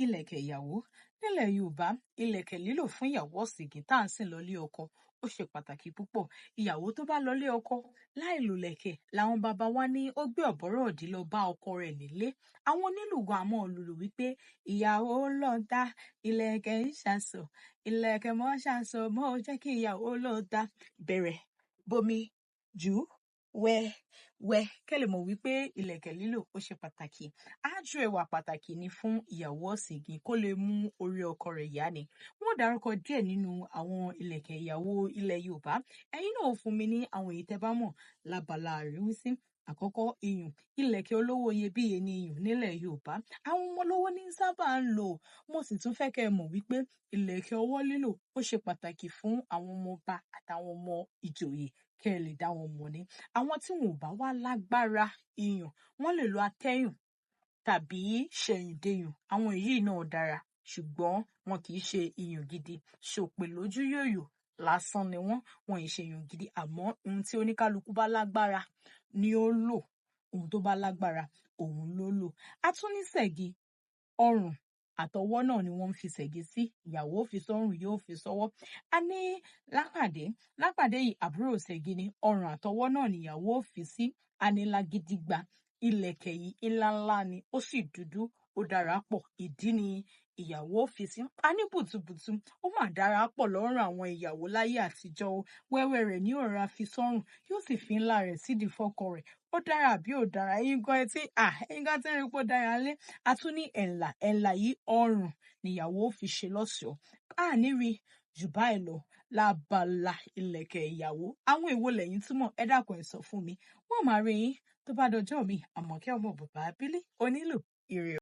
Ìlẹ̀kẹ̀ ìyàwó. Nílẹ̀ Yorùbá, ìlẹ̀kẹ̀ lílò fún ìyàwó ọ̀sìngín tá à ń sìn lọlé ọkọ, ó ṣe pàtàkì púpọ̀. Ìyàwó tó bá lọlé ọkọ láì lòlẹ̀kẹ̀, làwọn baba wa ní ó gbé ọ̀bọ̀rọ̀ òdì lọ bá ọkọ rẹ̀ nílé. Àwọn onílù gan a máa lùlù wípé ìyàwó lọ ta, ìlẹ̀kẹ̀ ń ṣàṣọ, ìlẹ̀kẹ̀ mọ́ ṣàṣọ, mọ́ ò jẹ́ kí ìyàwó lọ ta. Bẹ̀rẹ̀, bomi, jù, wẹ́, wẹ́. Kẹ́ lè mọ̀ wípé ìlẹ̀kẹ̀ lílò ó ṣe pàtàkì. Ájò ẹwà pàtàkì ni fún ìyàwó ọ̀sìngín kó lè mú orí ọkọ rẹ̀ yá ni. Wọ́n dárúkọ díẹ̀ nínú àwọn ìlẹ̀kẹ̀ ìyàwó ilẹ̀ Yorùbá. Ẹ̀yin náà ó fún mi ní àwọn èyí tẹ́ bá mọ̀ lábala àríwísí. Àkọ́kọ́, iyùn. Ìlẹ̀kẹ̀ olówó iyebíye ni iyùn nílẹ̀ Yorùbá. Àwọn ọmọ olówó ní sábà ń lò. Mo sì tún fẹ́ kẹ́ ẹ mọ̀ wípé ìlẹ̀kẹ̀ ọwọ́ lílò ó ṣe pàtàkì fún àwọn ọmọ ọba àtàwọn ọmọ ìjòyè kẹ́ ẹ lè dá wọn mọ̀ ni. Àwọn tí wọn ò bá wá lágbára iyùn, wọ́n lè lo atẹ́yùn tàbí ṣẹ̀yìndeyùn. Àwọn èyí náà dára, ṣùgbọ́n wọn kì í ṣe iyùn gidi. Ṣòpè lójú yòyò lásán ni wọ́n, wọn ì ṣe iyùn gidi. Àmọ́ ohun tí oníkálukú bá lágbára ni ó lò. Ohun tó bá lágbára, òun ló lò. A tún ní ṣẹ̀gi. Ọrùn àtọwọ́ náà ni wọ́n ń fi ṣẹ̀gi sí. Ìyàwó ó fi sọ́rùn, yóò fi sọ́wọ́. A ní lápàdé. Lápàdé yìí àbúrò ṣẹ̀gi ni. Ọrùn àtọwọ́ náà ni ìyàwó ó fi sí. A ní lágídígba. Ìlẹ̀kẹ̀ yìí ńláńlá ni, ó sì dúdú, ó dára pọ̀. Ìdí ni ìyàwó ó fi sí. A ní bùtùbùtù. Ó mà dára pọ̀ lọ́rùn àwọn ìyàwó láyé àtijọ́ o. Wẹ́wẹ́ rẹ̀ ní ó rọra fi sọ́rùn, yóò sì fi ńlá rẹ̀ sídìí fọ́kọ rẹ̀. Ó dára àbí ò dára? Ẹ̀yin gan etí, ẹ̀yin gan tí ń rí pé ó dára lé. A tún ní ẹ̀ǹlà. Ẹ̀ǹlà yìí ọrùn ni ìyàwó ó fi ṣe lọ́ṣọ̀ọ́. A ní rí jù báyìí lọ lábala ìlẹ̀kẹ̀ ìyàwó. Àwọn èwo lẹ̀yin túmọ̀? Ẹ dákun ẹ sọ fún mi. Wọ́n máa rí yín tó bá dọjọ́ mi. Àmọ̀kẹ́ ọmọ bàbá Bílí onílù ire.